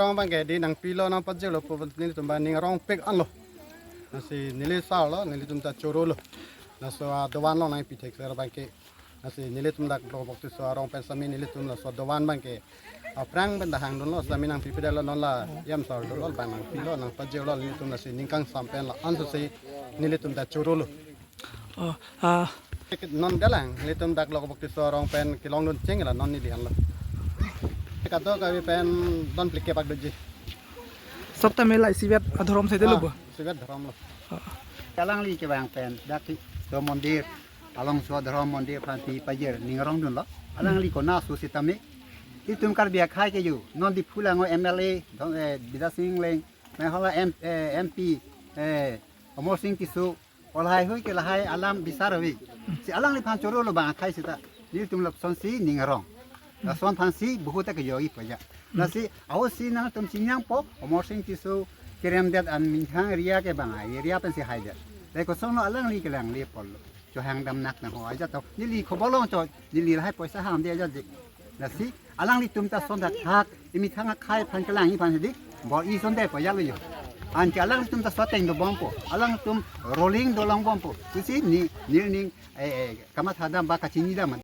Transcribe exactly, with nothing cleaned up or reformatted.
Arong abangke dei nangpilo nangpajirlo pu nelitum abang ning arongpik anlo. Lasi neli sar lo, nelitum ta choro lo. Laso adovan along nangpi thekser abangke. Lasi nelitum dak Block Boktiso arong pen sami nelitum laso adovan abangke aphrang pen ta hangdunlo, sami nangpipedet lo, non la yam sar dolo, abang nangpilo nangpajirlo nelitum, lasi ning kangsam pen la-an sose nelitum ta choro lo. Oh, ah, Non dalang nelitum dak Block Boktiso arong pen kelongdun cheng la non neli anlo. Kadokave pen don plike bak doji. Sop tame la isivet adhorom saidelo Ah, bo. isivet dhorom lo. Alangli kevang pen dak si do mondir, alongso adhorom mondir aphan si pajir ning arongdunlo. Alangli konat aso sitame itum Karbi akhei ke yo, non Diphu along M L A, don, eh, Bidya Sing Engleng, Meghalaya M, eh, M P, eh, Amarsing Tisso, lahai hui ke lahai alam bisar hui. Si alangliphan choro lo abang akhei seta. Nelitum lapusonsi ning arong. Lason aphansi bahut ta kejoji paja. Lasi ahosi nangtum chiningpo, Amarsing Tisso keremdet an minthang area ke abang, area pensi haidet. Lake kosonlo alangli kelang le pol lo. Chohang dam nak nang ho aja to. Neli khobor longchot, neli lahai poisa hamde aja je. Lasi alanglitum ta son dak hak, emethang akhei aphan kelangji aphan hedi, bor-i sonde pajalo yo. Anke alanglitum ta soteng dobompo, alangtum rolling dolongbompo. Lasi ne, neli ning, eh, eh, kamatha dam ba kachini dam.